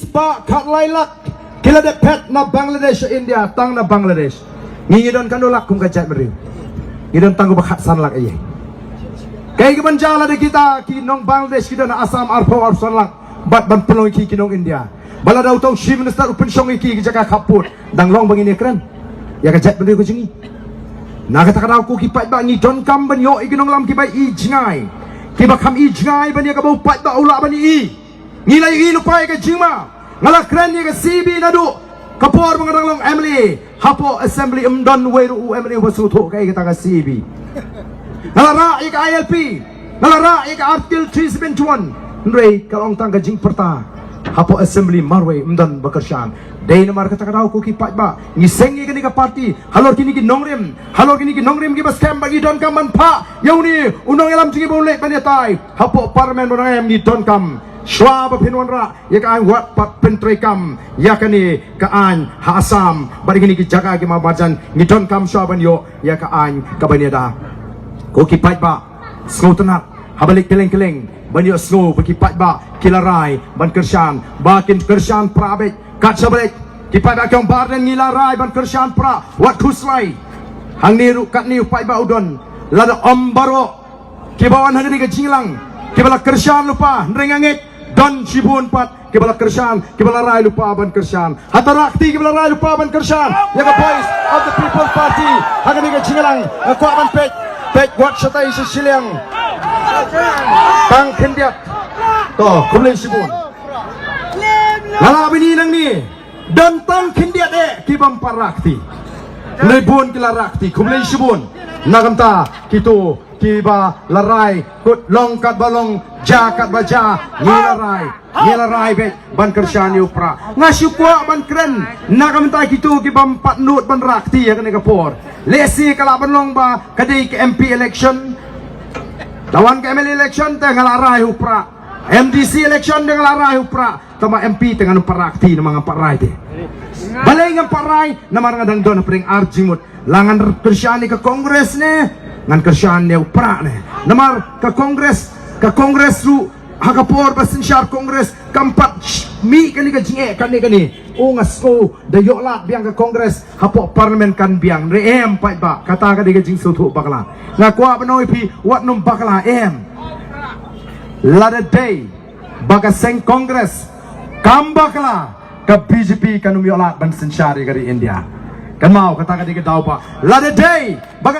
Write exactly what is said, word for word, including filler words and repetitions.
Spah khatlai lak ki la dep phet na Bangladesh sha India, tang na Bangladesh. Ngi ngi don katno lak kum ka jaitbynriew? Ngi don tang kumba khatsan lak ïa. Kaei kaban jia lada kita ki nong Bangladesh ki don ha Assam arphew arphew san lak bad ban pynlong ïa ki ki nong India? Ba lada uto u Chief Minister u pynshong ïa ki ki jaka khappud, dang long ba ngin ïakren ïa ka jaitbynriew ka jong ngi? Na kata ka daw ko ki paidbah, ngi donkam ban ïoh ïa ki nongïalam kiba i jngai, kiba kham i jngai ban ïa kaba u paidbah u lah ban i. Ngi la ïohi lypa ïa ka jingma. Nga la kren ïa ka C B naduh ka por ba nga dang long M L A. Hapoh assembly ym don wei ruh u M L A uba sngewthuh kaei kata ka C B. Nga la rah ïa ka I L P, nga la rah ïa ka Article three seven one. Hynrei ka long tang ka jingpyrta hapoh assembly marwei, ym don ba kyrshan. Dei namar kata ka daw ko ki paidbah, ngi seng ïa kane ka party halor kine ki nongrim, halor kine ki nongrim kiba skhem, ba ngi donkam ban phah ïa une u nongïalam jong ngi ba u leit ban ïatai hapoh parliament ba dang em. Ngi donkam shuwa ba phin wanrah ïa ka aiñ, wat pat pyntreikam ïa kane ka aiñ ha Assam bad ïa kine ki jaka ki marjan. Ngi donkam shuwa ban ïoh ïa ka aiñ kaban ïada. Ko ki paidbah, sngewtynnat haba leit kylleng kylleng ban ïohsngew ba ki paidbah ki la rai ban kyrshan, ba kin kyrshan pra beit. Kat shaba leit ki paidbah ki ong, Bah Ardent, ngi la rai ban kyrshan pra, wat khuslai. Hangne ruh katne u paidbah u don, lada ym baroh kiba wan ha kane ka jingïalang kiba la kyrshan lypa, hynrei nga ngeit don shibun pat kiba la kyrshan, kiba la rai lypa ban kyrshan. Hato rah kti kiba la rai lypa ban kyrshan ïa ka Voice of the People Party ha kane ka jingïalang? Nga kwah ban peit, peit wat shatai sha shiliang. Tang khyndiat. To, khublei shibun. Nga la bini nangne, don tang khyndiat eh kibym pat rah kti. Hynrei bun ki la rah kti, khublei shibun. Na ka bynta kito kiba la rai, kut long katba long, jia katba jia, ngi la rai, ngi la rai beit ban kyrshan ïa u pra. Nga shu kwah ban kren na ka bynta kito kibym pat nud ban rah kti ha kane ka por. Lehse ka lah ban long ba ka dei ka M P election, la wan ka M L A election te nga la rai u pra. M D C election te nga la rai u pra. Tangba M P te ngan ym pat rah kti namar ngam pat rai te. Balei ngam pat rai? Namar nga dang don hapdeng ar jingmut. La ngan kyrshan ïa ka Congress ne ngan kyrshan ïa u pra ne? Namar ka Congress, ka Congress ruh ha ka por ba synshar Congress kam pat sh-, mih kane ka jingeh kane kane. O, nga sngew da ïoh lad biang ka Congress hapoh parliament kan biang. Hynrei em paidbah, kata ka dei ka jingsngewthuh bakla. Nga kwah ban ong ïa phi, wat nym bakla em. Lada dei ba ka seng Congress kam bakla, ka B J P kan ym ïoh lad ban synshar ïa ka ri India. Kan mau kata ka dei ka daw ba lada dei ba ka